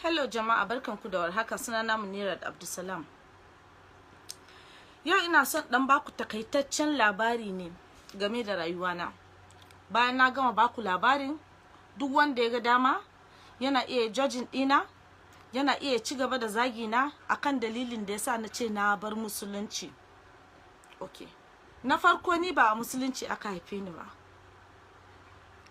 Hello jama'a, barkanku da warhaka. Sunana Munirat Abdulsalam. Yau ina son dan baku takaitaccen labari ne game da rayuwana. Bayan na gama baku labarin, duk wanda ya ga dama yana iya judging dina, yana iya ci gaba da zagi na akan dalilin da yasa na ce na bar musulunci. Okay. Na farko, ni ba a musulunci aka haife ni ba.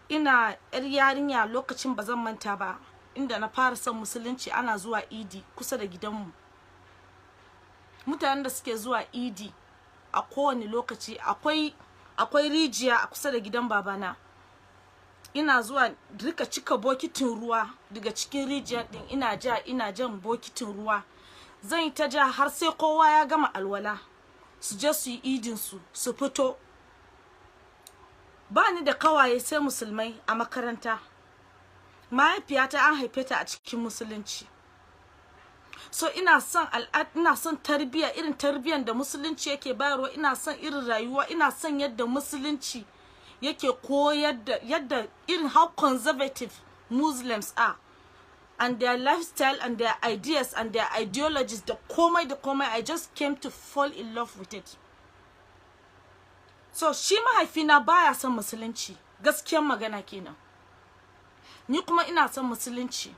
Ina yar yarinya lokacin, ba zan manta ba, inda na fara son musulunci, ana zuwa idi kusa da gidanmu. Mutanen da suke zuwa idi a kowane lokaci, akwai rijiya a kusa da gidan babana. Ina zuwa rika cika bokitin ruwa daga cikin rijiyar din, ina ja, ina jan bokitin ruwa. Zan yi ta ja har sai kowa ya gama alwala, su je su yi idin su, su fito. Ba ni da kawaye sai musulmai a makaranta. Mahaifiyata an haife ta a cikin musulunci, so ina son al'ad, ina son tarbiyya, irin tarbiyyar da musulunci yake bayarwa. Ina son irin rayuwa, ina son yadda musulunci yake koyar da yadda irin how conservative Muslims are and their lifestyle and their ideas and their ideologies, da komai da komai. I just came to fall in love with it. So shi mahaifina baya son musulunci, gaskiyar magana kenan. Ni kuma ina son musulunci.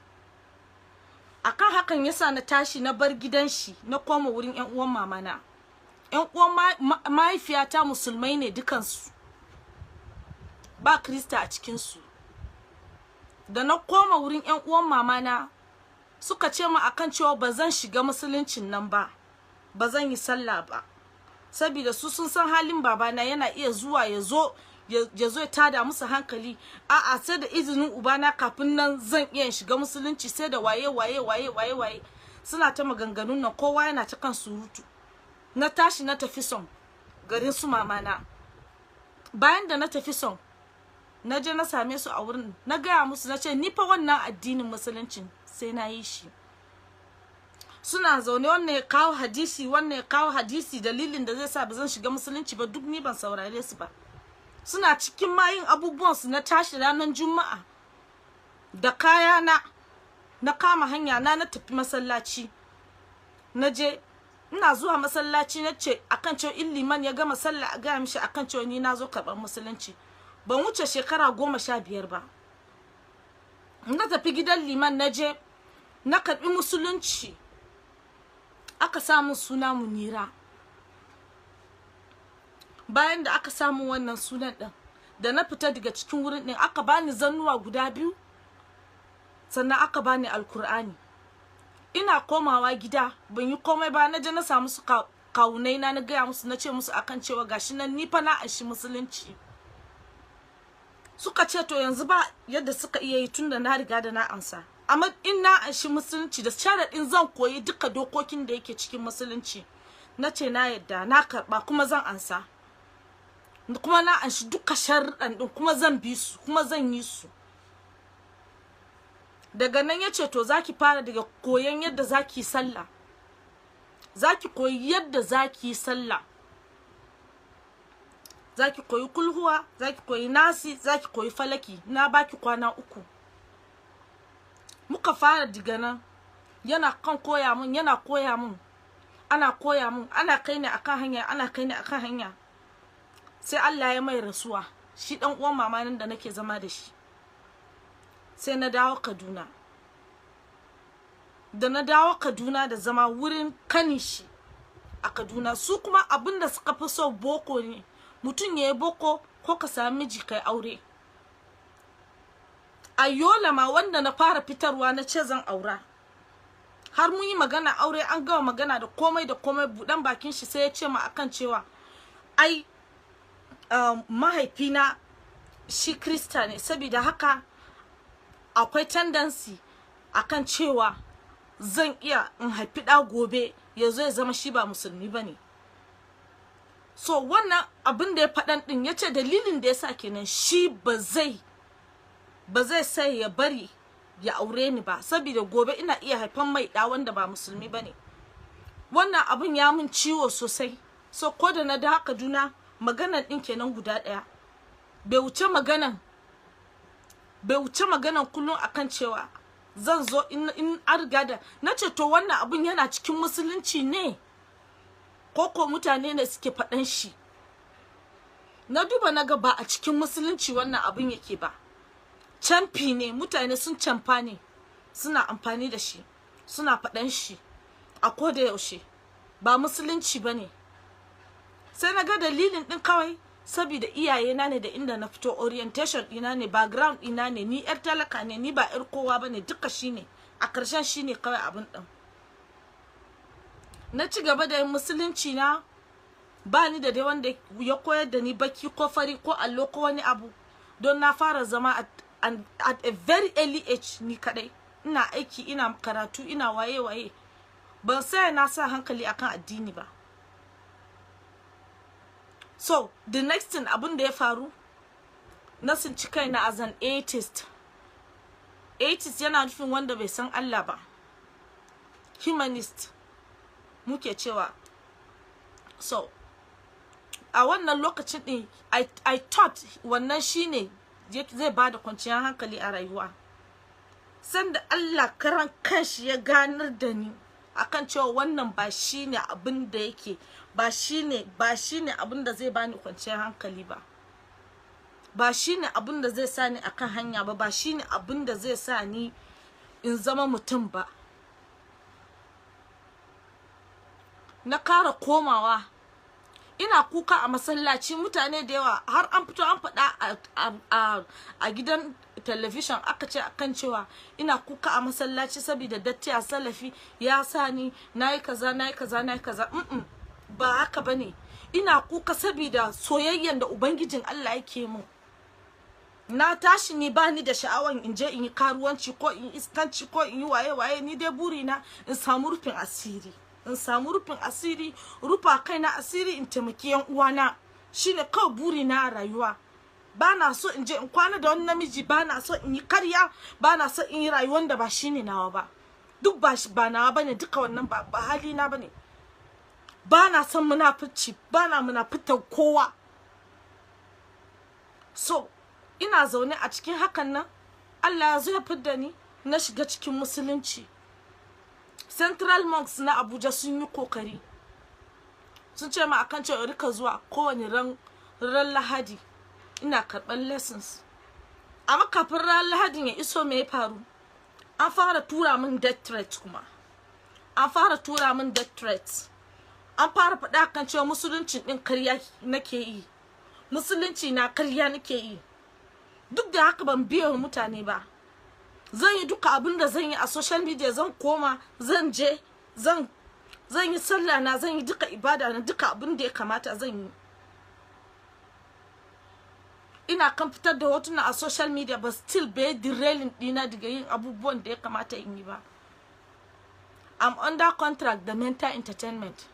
Akan hakan yasa na tashi na bar gidan shi, na koma wurin yan uwan mamana. Yan uwan mahaifiyata musulmai ne dukansu, ba krista a cikinsu. Da na koma wurin yan uwan mamana, suka ce mu akan cewa ba zan shiga musuluncin nan ba, ba zan yi sallah ba, saboda su sun san halin babana, yana iya zuwa ya zo ya tada musu hankali. A'a, sai da izinin ubana kafin nan zan iya shiga musulunci, sai da waye waye waye waye waye. Suna ta maganganun nan, kowa yana ta kan surutu. Na tashi na tafi son garin su mamana. Bayan da na tafi son, na je na same su a wurin, na gaya musu, na ce ni fa wannan addinin musuluncin sai na yi shi. Suna zaune, wannan ya kawo hadisi, wannan ya kawo hadisi, dalilin da zai sa ba zan shiga musulunci ba. Duk ni ban saurare su ba. Suna cikin mayin abubuwan su, na tashi ranar Juma'a da kaya na, na kama hanya na, na tafi masallaci. Na je, ina zuwa masallaci na ce akan cewa in liman ya gama sallah a gaya mishi akan cewa ni na zo karɓar musulunci. Ban wuce shekara 15 ba. Na tafi gidan liman, na je na karɓi musulunci, aka samu suna Munira. Bayan da aka samu wannan sunan din, da na fita daga cikin wurin din, aka bani zannuwa guda biyu, sannan aka bani Alkur'ani. Ina komawa gida, ban yi komai ba, na je na samu su kawunai na, na gaya musu, na ce musu akan cewa gashi nan ni fa na anshi musulunci. Suka ce to yanzu ba yadda suka iya yi tunda na riga da na ansa, amma in na anshi musulunci da sharaɗin zan koyi duka dokokin da yake cikin musulunci. Na ce na yadda, na karɓa, kuma zan ansa, kuma na anshi duka sharuɗan ɗin, kuma zan bi su, kuma zan yi su. Daga nan ya ce to zaki fara daga koyon yadda zaki sallah, zaki koyi yadda zaki yi sallah, zaki koyi kulhuwa, zaki koyi Nasi, zaki koyi Falaki. Na baki kwana 3. Muka fara daga nan, yana kan koya mun, yana koya mun, ana koya mun, ana kai ni akan hanya, ana kai ni akan hanya. Sai Allah ya mai rasuwa, shi dan uwan mama nan da nake zama da shi. Sai na dawo Kaduna. Da na dawo Kaduna da zama wurin kanin shi a Kaduna, su kuma abinda suka fi so boko ne, mutum ya yi boko ko ka sami miji kai aure. A Yola ma, wanda na fara fitarwa na ce zan aura, har mun yi magana aure, an gama magana da komai da komai, budan bakin shi sai ya ce ma akan cewa ai mahaifina shi krista ne, saboda haka akwai tendency akan cewa zan iya in haifi ɗa gobe ya zo ya zama shi ba musulmi ba ne. So wannan abin da ya faɗan ɗin, ya ce dalilin da ya sa kenan shi ba zai sai ya bari ya aure ni ba, saboda gobe ina iya haifan mai ɗa wanda ba musulmi ba ne. Wannan abin ya mun ciwo sosai. So ko da na da Kaduna, maganan ɗin kenan guda ɗaya, bai wuce maganan kullum akan cewa Zan zo in an riga da na ce, to wannan abun yana cikin musulunci ne ko mutane ne suke faɗan shi? Na duba na ga ba a cikin musulunci wannan abun yake ba. Camfi ne, mutane sun camfa ne, suna amfani da shi, suna faɗan shi a koda yaushe. Ba musulunci ba ne. Sai na ga dalilin ɗin kawai saboda iyayena ne da inda na fito, orientation ɗina ne, background ɗina ne, ni yar talaka ne, ni ba yar kowa ba ne. Duka shine a ƙarshen, shine kawai abin ɗin. Na ci gaba da yin musulunci na. Ba ni da dai wanda ya koyar da ni baki ko fari ko allo ko wani abu, don na fara zama at a very early age ni kadai, ina aiki, ina karatu, ina waye waye. Ban sai na sa hankali akan addini ba. So the next thing, abin da ya faru, na tsinci kaina as an atheist. Atheist yana nufin wanda bai san Allah ba, humanist muke cewa. So a wannan lokacin din I thought wannan shine zai bada kwanciyar hankali a rayuwa. Sanda Allah karan kanshi ya ganar da ni akan cewa wannan ba shine abin da yake ba shine abin da zai bani kwanciyar hankali ba, ba shine abin da zai sa ni akan hanya ba, ba shine abin da zai sa ni in zama mutum ba. Na kara komawa ina kuka a masallaci. Mutane da yawa har an fito an faɗa a gidan television, aka ce akan cewa ina kuka a masallaci saboda datti a salafi ya sa ni nayi kaza, nayi kaza, nayi kaza. Ba haka bane. Ina kuka saboda soyayyen da ubangijin Allah yake mun. Na tashi ni ba ni da sha'awan in je in yi karuwanci ko in iskanci ko in yi waye waye. Ni dai burina in samu rufin asiri, in samu rufin asiri, rufa kaina asiri, in taimaki yan uwana. Shine kawai burina a rayuwa. Ba na so in je in kwana da wani namiji, ba na so in yi karya, ba na so in yi rayuwar da ba shine nawa ba. Duk ba ba nawa bane duka wannan, ba halina bane. Ba na son munafici, ba na munafitar kowa. So ina zaune a cikin hakan nan, Allah ya zo ya fidda ni, na shiga cikin musulunci. Central Mosque na Abuja sun yi kokari, sun ce ma akan cewa rika zuwa kowane ran Lahadi ina karɓar lessons. Amma kafin ran Lahadin ya iso, me ya faru? An fara tura min death threat kuma. An fara tura min death threat. An fara faɗa kan cewa musuluncin ɗin karya nake yi, musulunci na karya nake yi. Duk da haka ban biya wa mutane ba. Zan yi duka abin da zan yi a social media, zan koma, zan je zan yi sallah na, zan yi duka ibada na, duka abin da ya kamata zan yi. Ina kan fitar da hotuna a social media, but still bai derailing dina daga yin abubuwan da ya kamata in yi ba. I'm under contract da Mental Entertainment.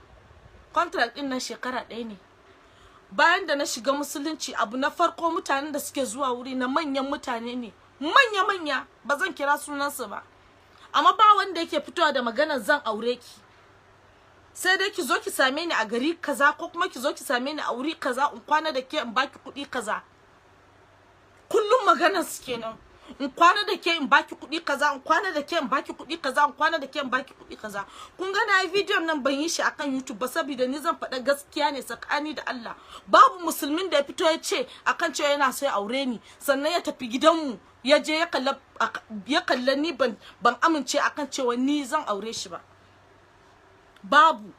Contract din nan shekara 1 ne. Bayan da na shiga musulunci, abu na farko, mutanen da suke zuwa wuri na manyan mutane ne, manya-manya, ba zan kira sunansu ba. Amma ba wanda yake fitowa da maganar "zan aure ki". Sai dai "ki zo ki same ni a gari kaza" ko kuma "ki zo ki same ni a wuri kaza, in kwana da ke, in baki kuɗi kaza". Kullum maganar su kenan: "In kwana da ke, in baki kuɗi kaza, in kwana da ke, in baki kuɗi kaza, in kwana da ke, in baki kuɗi kaza". Kun ga na yi bidiyon nan, ban yi shi akan YouTube ba, saboda ni zan faɗa gaskiya ne tsakani da Allah. Babu musulmin da ya fito ya ce akan cewa yana so ya aure ni, sannan ya tafi gidanmu, ya je ya kalla ni ban amince akan cewa ni zan aure shi ba. Babu.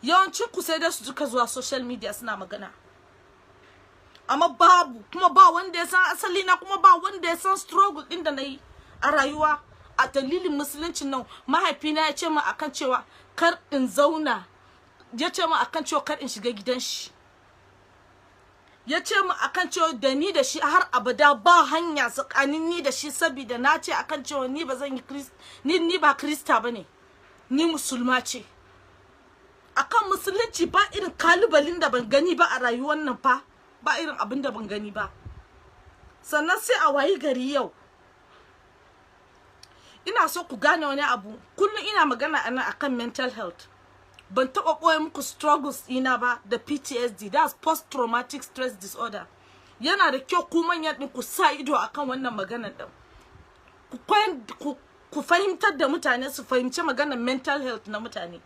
Yawancin ku sai dai su duka zuwa social media suna magana, amma babu. Kuma ba wanda ya san asali na, kuma ba wanda ya san struggle din da na yi a rayuwa a dalilin musuluncin nan. Mahaifina ya ce min akan cewa kar in zauna, ya ce min akan cewa kar in shiga gidan shi, ya ce min akan cewa da ni da shi har abada ba hanya tsakanin ni da shi, saboda na ce akan cewa ni ba zan yi ni ba krista bane, ni musulma ce. Akan musulunci ba irin kalubalin da ban gani ba a rayuwar nan fa, ba irin abin da ban gani ba. Sannan sai a wayi gari yau, ina so ku gane wani abu. Kullum ina magana anan akan mental health. Ban taɓa ɓoye muku struggles ɗina ba da PTSD, that's post traumatic stress disorder. Yana da kyau ku manyan ɗin ku sa ido akan wannan maganar ɗin. Ku fahimtar da mutane su fahimci maganar mental health na mutane.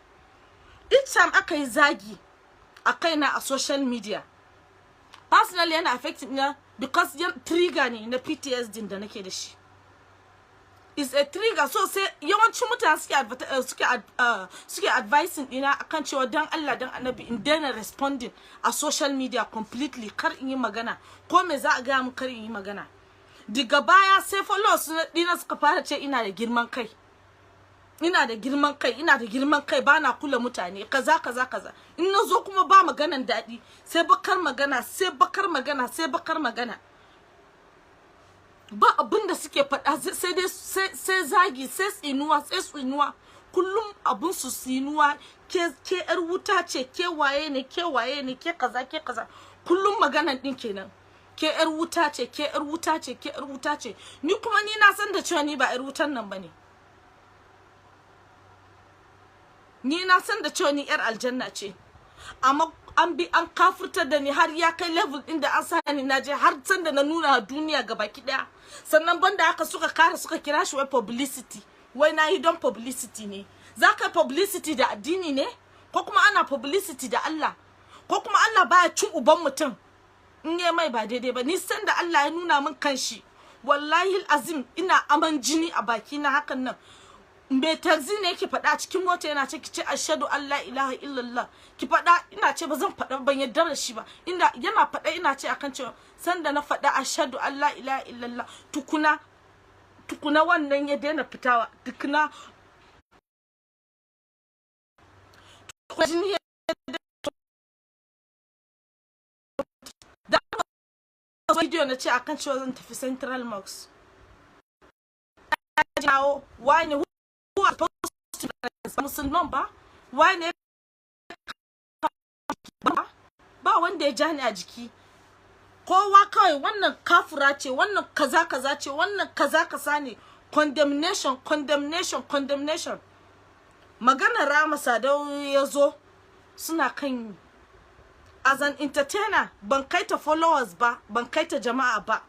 Each time aka yi zagi a kaina a social media, personally yana affecting na because yan trigger ne na PTSD da nake da shi, is a trigger. So sai yawancin mutane suke advising dina akan cewa dan Allah dan Annabi in daina responding a social media completely, kar in yi magana, ko me za a gaya mun, kar in yi magana. Daga baya sai followers dina suka fara ce ina da girman kai, ina da girman kai, ina da girman kai, bana kula mutane, kaza kaza kaza. In na zo kuma ba maganan daɗi, sai bakar magana, sai bakar magana, sai bakar magana. Ba abin da suke faɗa sai dai sai zagi, sai tsinuwa, sai tsinuwa. Kullum abun su tsinuwa: ke yar wuta ce, ke waye ne, ke waye ne, ke kaza, ke kaza. Kullum maganan din kenan: ke yar wuta ce, ke yar wuta ce, ke yar wuta ce. Ni kuma ni na san da cewa ni ba yar wutan nan bane. Ni na san da cewa ni yar aljanna ce, amma an bi an kafurtar da ni har ya kai level din da an sa ni na je har san da na nuna duniya gabaki daya. Sannan banda haka suka kara suka kira shi wai publicity, wai na yi don publicity ne. Za ka publicity da addini ne, ko kuma ana publicity da Allah, ko kuma Allah baya cin uban mutum in yi mai ba daidai ba? Ni san da Allah ya nuna min kanshi, wallahi azim, ina aman jini a baki na hakan nan. Mai taxi ne yake faɗa a cikin mota, yana ce, "Ki ce ashhadu an la ilaha illallah, ki faɗa." Ina ce ba zan faɗa, ban yarda da shi ba. Ina yana faɗa, ina ce akan cewa sanda na faɗa ashhadu an la ilaha illallah, tukuna tukuna wannan ya daina fitawa, tukuna jini ya da video. Na ce akan cewa zan tafi Central Mosque. Wani musulman ba wane ba wanda ya ja ni a jiki. Kowa kawai wannan kafura ce, wannan kaza kaza ce, wannan kaza kaza ne. Condemnation, condemnation, condemnation. Maganar Rahama Sadau ya zo suna kan, as an entertainer, ban kai ta followers ba, ban kai ta jama'a ba,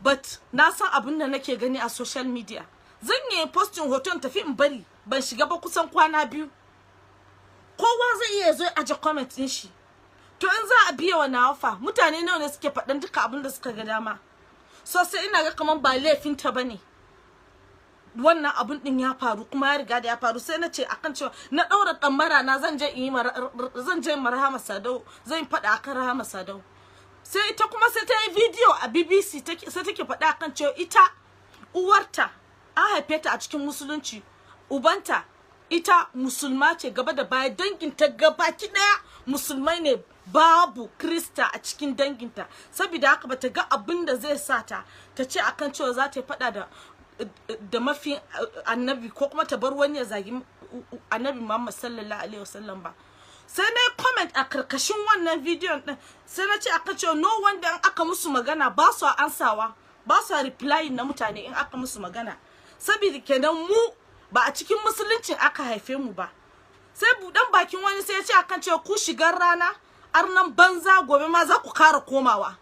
but na san abin da nake gani a social media. Zan yi posting hoton tafi in bari, ban shiga ba kusan kwana 2. Kowa zai iya zo aje comment din shi. To in za a biya wa nawafa, mutane nawa ne suke faɗan duka abin da suka ga dama? So sai ina ga kaman ba laifin ta bane wannan abun din ya faru, kuma ya riga da ya faru. Sai na ce akan cewa na daura ɗamara na zan je in yi zan je Rahama Sadau, zan faɗa akan Rahama Sadau. Sai ita kuma sai ta yi video a BBC, sai take faɗa akan cewa ita uwarta an haife ta a cikin musulunci, ubanta, ita musulma ce gaba da baya, danginta gabaki daya musulmai ne, babu krista a cikin danginta. Saboda haka bata ga abin da zai sa ta ta ce akan cewa za ta yi faɗa da mafi annabi, ko kuma ta bar wani ya zagi Annabi Muhammad sallallahu alaihi wasallam ba. Sai na yi comment a karkashin wannan bidiyon din, sai na ce aka ce no wanda in aka musu magana ba su ansawa, ba su replying na mutane in aka musu magana, saboda kenan mu ba a cikin musuluncin aka haife mu ba. Sai budan bakin wani sai ya ce akan cewa ku shigar rana, arnan banza, gobe ma za ku kara komawa.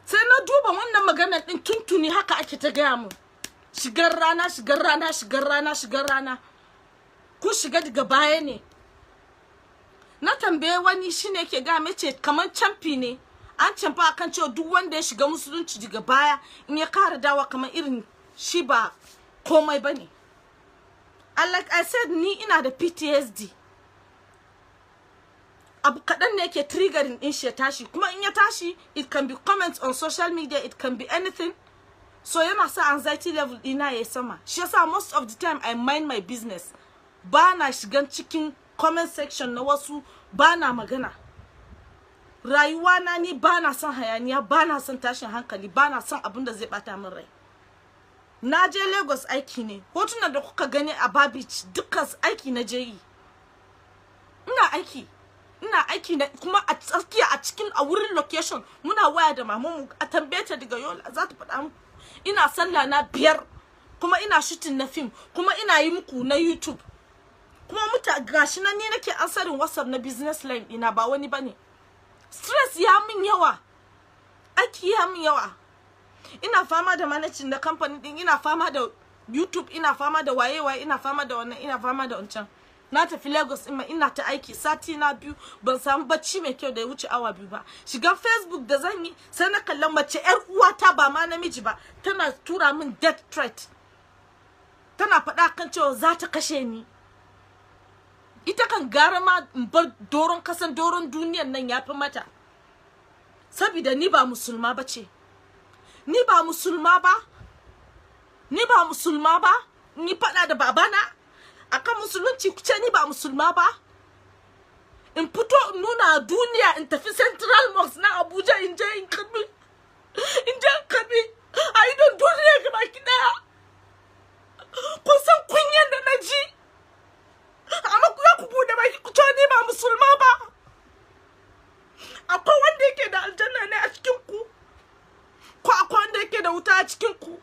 Sai na duba wannan maganar din, tuntuni haka ake ta gaya mu: shigar rana, shigar rana, shigar rana, shigar rana, ku shiga daga baya ne. Na tambaye wani, shine yake ga mace kaman camfi ne, an camfa akan cewa duk wanda ya shiga musulunci daga baya, in ya kara dawa, kamar irin shi ba komai bane. And like I said, ni ina da PTSD. Abu kaɗan ne yake triggering din shi ya tashi, kuma in ya tashi, it can be comments on social media, it can be anything. So yana sa anxiety level ɗina ya sama. Shi yasa most of the time I mind my business, ba na shigan cikin comment section na wasu, ba na magana. Rayuwa na, ni ba na son hayaniya, ba na son tashin hankali, ba na son abin da zai bata min rai. Na je Lagos aiki ne. Hotunan da kuka gani a Babich, dukkan aiki na je yi. Ina aiki, ina aiki na kuma a tsakiya a cikin a wurin location muna waya da mamanmu. A tambaye ta daga Yola, za ta faɗa muku. Ina sallah na 5, kuma ina shooting na film, kuma ina yi muku na YouTube, kuma muta gashi nan ni nake answering WhatsApp na business line ɗina, ba wani bane. Stress ya min yawa. Aiki ya min yawa. Ina fama da managing da kamfani din, ina fama da YouTube, ina fama da waye waye, ina fama da wannan, ina fama da wancan. Na tafi Lagos in ma ina ta aiki. Sati na 2 ban samu bacci mai kyau da ya wuce awa 2 ba. Shigan Facebook da zan yi, sai na kallon mace yar uwata, ba ma namiji ba, tana tura min death threat, tana faɗa kan cewa za ta kashe ni. Ita kan gara ma in bar doron kasan, doron duniyan nan ya fi mata, saboda ni ba Musulma ba ce. Ni ba Musulma ba, ni ba Musulma ba. Ni faɗa da babana akan Musulunci, ce ni ba Musulma ba. In fito in nuna duniya, in tafi Central Mosque na Abuja, in je in karbi, in je in karbi a idon duniya gaba ki daya. Kun san kunyan da na ji? Amma ku za ku bude baki ku ce ni ba Musulma ba. Akwai wanda yake da aljanna ne a cikin ku, ko akwai wanda yake da wuta a cikin ku?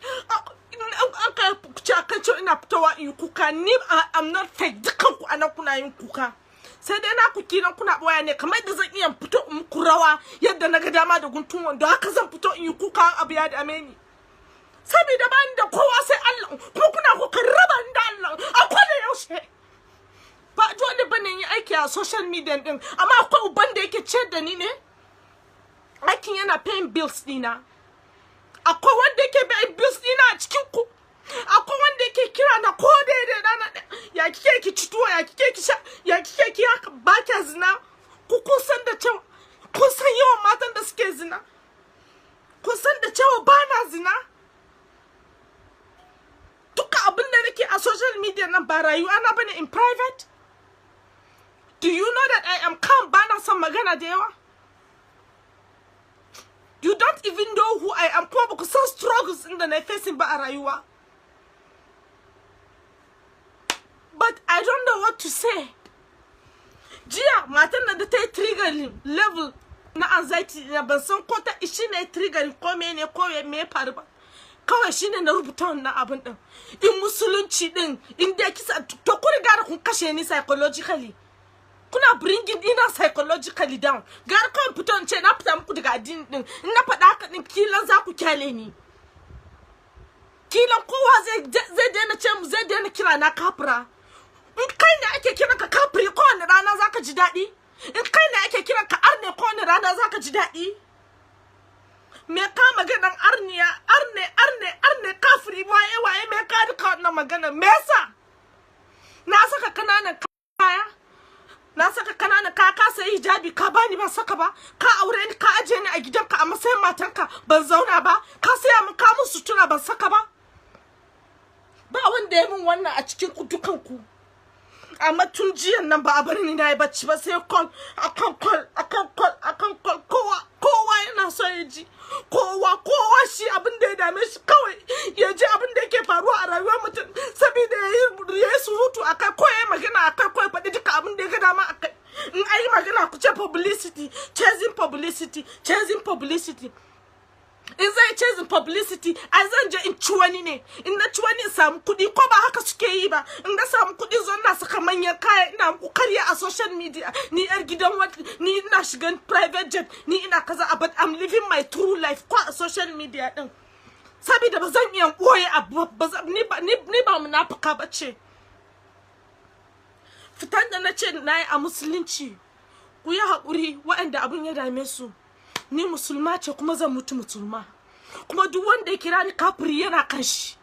An ka ce akan cewa ina fitowa in yi kuka, ni I'm not fake. Dukan ku anan kuna yin kuka, sai dai na ku kiran kuna boya ne. Kamar yadda zan iya fito in muku rawa yadda na ga dama da guntun wando, haka zan fito in yi kuka abu ya dame ni, saboda ba ni da kowa sai Allah, kuma kuna kokarin raba ni da Allah a koda yaushe. Ba dole bane yi aiki a social media din, amma akwai uban da yake ciyar da ni ne? Aikin yana paying bills dina? Akwai wanda yake paying bills dina a cikin ku? Akwai wanda yake kira na ko daidai rana, "Ya kike ki ci tuwo? Ya kike ki sha? Ya kike ki haka? Ba kya zina?" Ku kun san da cewa, kun san yawan matan da suke zina. Kun san da cewa ba na zina. Duka abin da nake a social media nan ba rayuwa na bane in private. Do you know that I am calm? Ba na son magana da yawa. You don't even know who I am, kuma ba ku san struggles ɗin da na facing ba a rayuwa. But I don't know what to say. Jiya matan da ta yi triggering level na anxiety na, ban san ko ta shi ne triggering ko mene ko me ya faru ba. Kawai shine na rubuta wannan abin din. In Musulunci din, in dai kisa to, ku riga da kun kashe ni psychologically. Kuna bringing ina psychologically down. Gara kawai fito in ce na fita muku daga addini din. In na faɗa haka din, kilan za ku kyale ni. Kilan kowa zai daina ce mu, zai daina kira na kafira. In kai ne ake kiran ka kafiri kowane rana, zaka ji daɗi? In kai ne ake kiran ka arne kowane rana, zaka ji daɗi? Me ka maganan arniya, arne, arne, arne, kafiri, waye waye? Me ka duka wannan magana? Me yasa na saka kananan kaya? Na saka kananan kaya, ka sayi hijabi ka bani, ban saka ba. Ka aure ni, ka aje ni a gidanka a matsayin matanka, ban zauna ba. Ka saya min, ka mun sutura, ban saka ba. Ba wanda ya min wannan a cikin ku dukan ku. Amma tun jiyan nan ba a bar ni na yi bacci ba, sai call akan call akan call akan call. Kowa kowa yana so ya ji. Kowa kowa shi abin da ya dame shi kawai ya ji abin da yake faruwa a rayuwar mutum, saboda ya yi surutu akai, ko ya yi magana akai, ko ya faɗi duka abin da ya ga dama akai. In ayi magana, ku ce publicity, chasing publicity, chasing publicity. In zai chasing publicity, ai zan je in ci wani ne. In na ci wani in samu kuɗi, ko ba haka suke yi ba? In na samu kuɗi, zo ina saka manyan kaya, ina muku karya a social media, ni yar gidan wani, ni ina shigan private jet, ni ina kaza. But I'm living my true life ko a social media din, saboda ba zan iya ɓoye abu ba. Ni ba munafuka ba ce. Fitan da na ce na yi a Musulunci, ku yi haƙuri waɗanda abin ya dame su. Ni Musulma ce, kuma zan mutu Musulma, kuma duk wanda ya kira ni kafiri yana kan shi.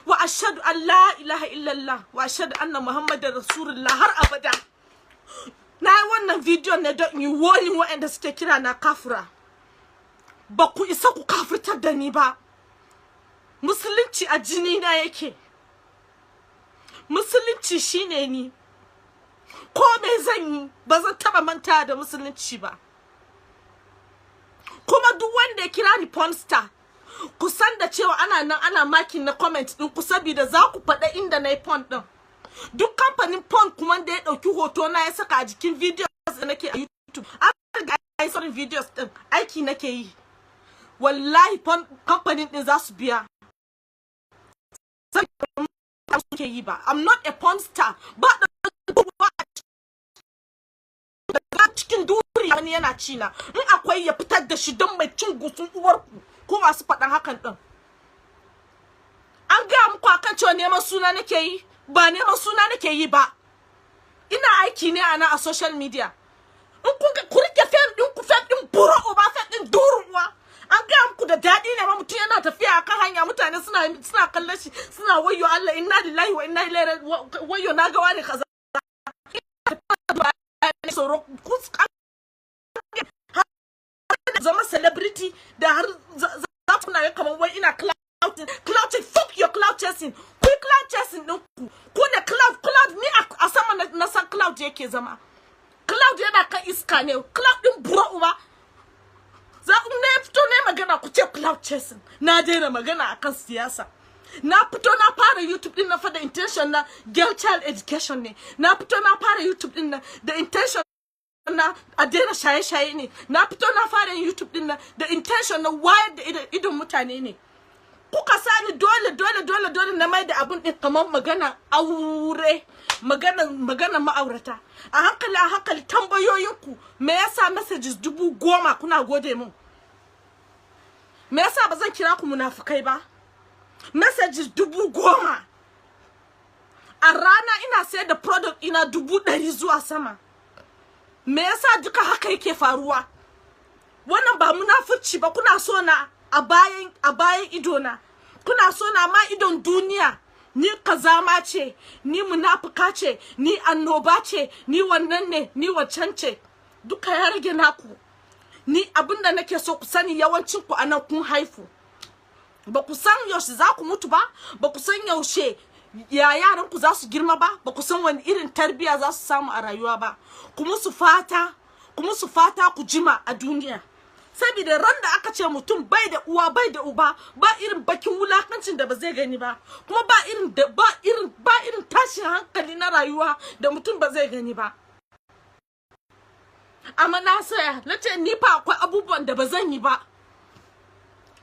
Wa ashhadu an la ilaha illallah wa ashhadu anna Muhammadar Rasulullah har abada. Na yi wannan bidiyon ne don yi warning waɗanda suke kira na kafira. Ba ku isa ku kafirtar da ni ba. Musulunci a jini na yake. Musulunci shine ni. Ko me zan yi, ba zan taba manta da Musulunci ba. Kuma duk wanda ya kira ni pornstar, ku san da cewa ana nan ana marking na comment din ku, saboda za ku faɗa inda na yi porn din. Duk kamfanin porn kuma da ya ɗauki hoto na ya saka a jikin videos da nake a YouTube, an riga yi sauran videos din, aiki nake yi. Wallahi porn kamfanin din za su biya suke yi ba. I'm not a porn star. Ba da cikin duri. wani yana ci na. In akwai, ya fitar da shi don mai cin gusun uwarku ko masu faɗan hakan ɗin. An gaya muku akan cewa neman suna nake yi? Ba neman suna nake yi ba. Ina aiki ne a a social media. In kun ku rike fame ɗin ku, fame ɗin bura uba, fame ɗin durun uwa. An gaya muku da daɗi ne ma mutum yana tafiya akan hanya, mutane suna kallon shi, suna "Wayyo Allah, inna lillahi wa inna ilaihi, wayyo, na ga wani kaza"? Tsoro zama celebrity da har za ku na kamar wai ina clout chasing. Fuck your clout chasing. Ku clout chasing din ku, ku ne clout clout. Ni a sama na san clout yake zama. Clout yana kan iska ne. Clout din bura uba. Za ne fito ne magana, ku ce clout chasing. Na daina magana akan siyasa. Na fito na fara YouTube din na fa da intention na girl child education ne. Na fito na fara YouTube din na da intention na a daina shaye-shaye ne. Na fito na fara YouTube din na da intention na wayar da idon mutane ne. Kuka sani dole dole dole dole na mai da abun din kamar magana aure, magana ma'aurata. A hankali a hankali, tambayoyinku me yasa messages 10,000 kuna gode mun? Me yasa ba zan kira ku munafukai ba? Messages 10,000 a rana, ina sayar da product ina 100,000 zuwa sama. Me yasa duka haka yake faruwa? Wannan ba munafurci ba? Kuna so na a bayan ido na, kuna so na ma idon duniya ni kazama ce, ni munafuka ce, ni annoba ce, ni wannan ne, ni waccan ce. Duka ya rage naku. Ni abinda nake so ku sani, yawancin ku anan kun haifu, ba ku san yaushe za ku mutu ba, ba ku san yaushe ya yaran ku za su girma ba, ba ku san wani irin tarbiya za su samu a rayuwa ba. Ku musu fata ku jima a duniya, saboda ran da aka ce mutum bai da uwa, bai da uba, ba irin bakin wulakancin da ba zai gani ba, kuma ba irin tashin hankali na rayuwa da mutum ba zai gani ba. Amma na saya, na ce ni fa akwai abubuwan da ba zan yi ba.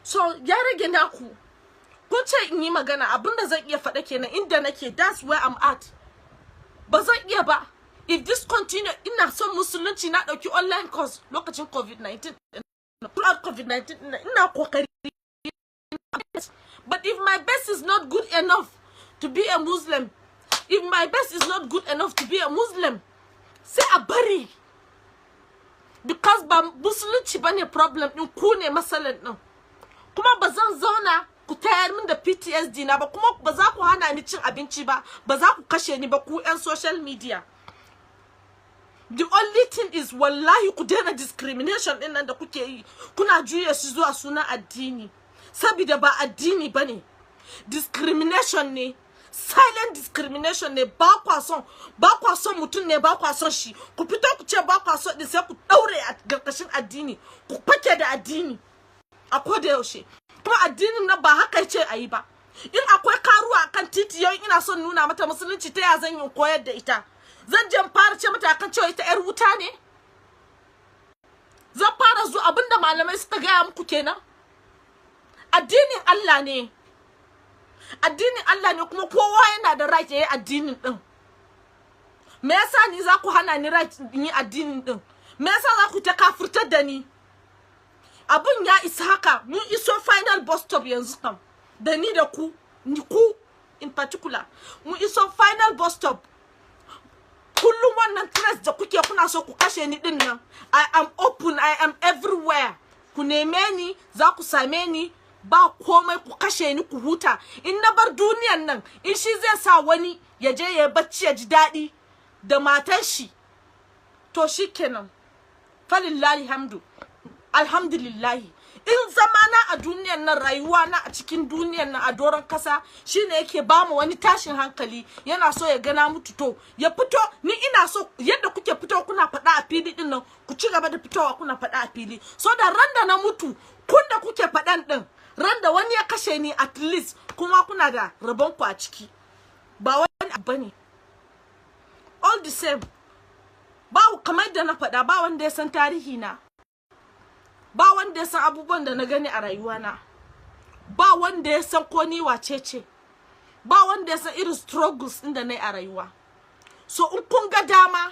So ya rage naku. Kun ce in yi magana, abinda zan iya faɗa kenan. Inda nake, that's where I'm at. Ba zan iya ba. If this continue, ina son musulunci, na ɗauki online course lokacin COVID-19, throughout COVID-19 ina kokari, but if my best is not good enough to be a Muslim, if my best is not good enough to be a Muslim, sai a bari, because ba musulunci bane problem din ku, ne matsalan din. Kuma ba zan zauna ku tayar min da PTSD na ba, kuma ba za ku hana ni cin abinci ba, ba za ku kashe ni ba, ku yan social media. The only thing is, wallahi, ku daina discrimination din nan da kuke yi, kuna juya shi zuwa sunan addini, saboda ba addini bane, discrimination ne, silent discrimination ne. Ba kwa son mutum ne, ba kwa son shi, ku fito ku ce ba kwa son din, sai ku daure a karkashin addini, ku fake da addini a koda yaushe. Kuma addinin nan ba haka yace ayi ba. In akwai karuwa akan titi yau, ina son nuna mata musulunci, ta ya zan yi koyar da ita? Zan je fara ce mata akan cewa ita yar wuta ne? Zan fara zuwa abinda malamai suka gaya muku kenan. Addinin Allah ne, addinin Allah ne, kuma kowa yana da right yayi addinin din. Me yasa ni za ku hana ni right in yi addinin din? Me yasa za ku ta kafurtar da ni? Abun ya isa haka. Mun iso final bus stop yanzu kam, da ni da ku, ni ku in particular, mun iso final bus stop. Kullum wannan threats da kuke, kuna so ku kashe ni din nan, I am open, I am everywhere. Ku neme ni, za ku same ni. Ba komai, ku kashe ni ku huta. In na bar duniyan nan, in shi zai sa wani ya je ya bacci ya ji daɗi da matan shi, to shikenan, falillahi hamdu, alhamdulillahi. In zamana a duniyan nan, rayuwa na a cikin duniyan nan, a doron kasa, shine yake ba mu wani tashin hankali, yana so ya gana mutu, to ya fito. Ni ina so yadda kuke fito kuna faɗa a fili din nan, ku ci gaba da fitowa kuna faɗa a fili, so da ran da na mutu, kun da kuke faɗan din, ran da wani ya kashe ni, at least kuma kuna da rabon ku a ciki. Ba wani abu bane. All the same, ba kamar da na faɗa, ba wanda ya san tarihi na, ba wanda ya san abubuwan da na gani a rayuwana, ba wanda ya san ko ni wace ce, ba wanda ya san irin struggles ɗin da na yi a rayuwa. So in kun ga dama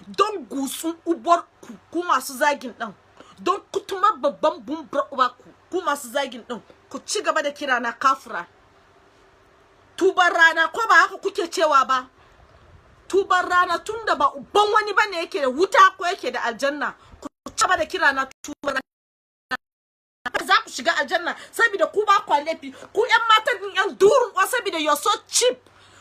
Don gusun ubar ku, ku masu zagin ɗin. Don kutuma babban bumbar uba ku, ku masu zagin ɗin. Ku ci gaba da kira na kafura. Tuban rana, ko ba haka kuke cewa ba? Tuban rana, tunda ba uban wani bane yake da wuta ko yake da aljanna. Ku ci gaba da kira na tuban rana. Za ku shiga aljanna saboda ku ba kwa laifi. Ku yan matan din, yan durun kwa, saboda you're so cheap.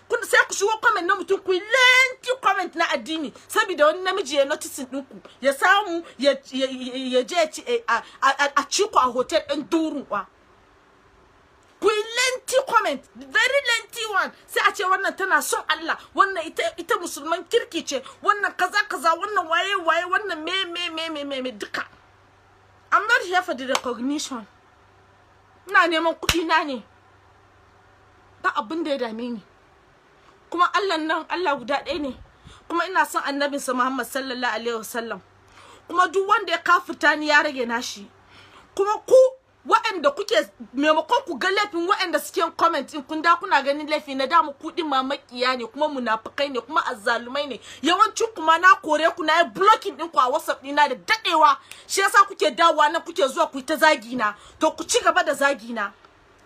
Kun sai ku shigo comment na mutum, ku yi lengthy comment na addini saboda wani namiji ya noticing ɗinku, ya samu ya je ya ci a ci ku a hotel ɗin. Durun kwa, ku yi lengthy comment, very lengthy one, sai a ce wannan tana son Allah, wannan ita musulman kirki ce, wannan kaza kaza, wannan waye waye, wannan me me me me me me duka. I'm not here for the recognition. Ina neman kuɗi na ne, ba abin da ya dame ni. Kuma Allah nan, Allah guda ɗaya ne, kuma ina son annabinsa Muhammad sallallahu alaihi wasallam. Kuma duk wanda ya kafirta ni, ya rage nashi. Kuma ku waɗanda kuke, maimakon ku ga laifin waɗanda suke comment in, kun da kuna ganin laifi na damu. Ku din ma makiya ne, kuma munafukai ne, kuma azzalumai ne yawancin. Kuma na kore ku, na yi blocking ɗinku a WhatsApp ɗina da daɗewa. Shi yasa kuke dawowa nan, kuke zuwa ku yi ta zagi na. To ku ci gaba da zagi na.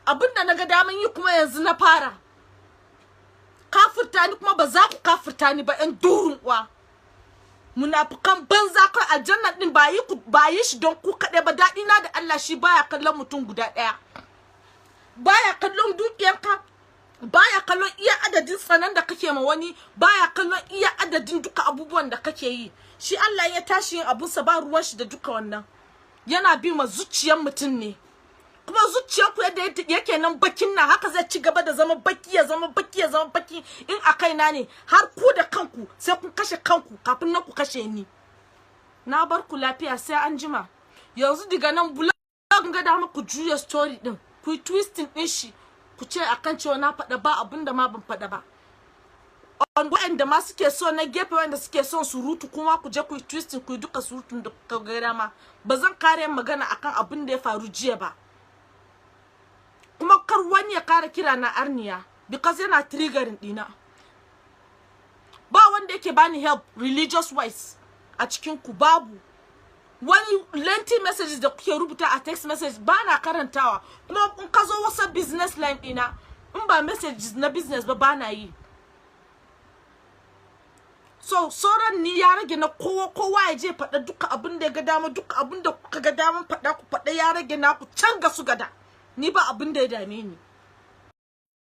Abinda na ga daman yi kuma yanzu na fara kafirta ni, kuma ba za ku kafirta ni ba, 'yan durun uwa, munafukan banza. Kai, aljanna din ba yi ba yi shi don ku kaɗai ba. Daɗi na da Allah, shi baya kallon mutum guda ɗaya, baya kallon dukiyarka, baya kallon iya adadin tsanan da kake ma wani, baya kallon iya adadin duka abubuwan da kake yi. Shi Allah ya tashi yin abunsa, ba ruwan shi da duka wannan. Yana bi ma zuciyar mutum ne. Kuma zuciyar ku yadda yake nan bakin nan, haka zai ci gaba da zama baki, ya zama baki, ya zama baki. In a kaina ne, har ku da kanku sai kun kashe kanku kafin nan ku kashe ni. Na bar ku lafiya, sai an jima. Yanzu daga nan blog ga dama ku juya story din, ku yi twisting din shi, ku ce akan cewa na faɗa ba abin da ma ban faɗa ba. On waɗanda ma suke so na gefe, wanda suke son surutu, kuma ku je ku yi twisting, ku yi duka surutun da kuka ga dama. Ba zan kare magana akan abin da ya faru jiya ba. Kuma kar wani ya kara kira na arniya, because yana triggering dina. Ba wanda yake bani help religious wise a cikin ku, babu. Wani lengthy messages da kuke rubuta a text message, ba na karantawa. Kuma in ka zo wasa business line dina, in ba messages na business ba, ba na yi. So sauran ni ya rage na kowa. Kowa ya je faɗa duka abin da ya ga dama. Duka abin da kuka ga daman faɗa, ku faɗa, ya rage naku can ga su gada. Ni ba abin da ya dame ni.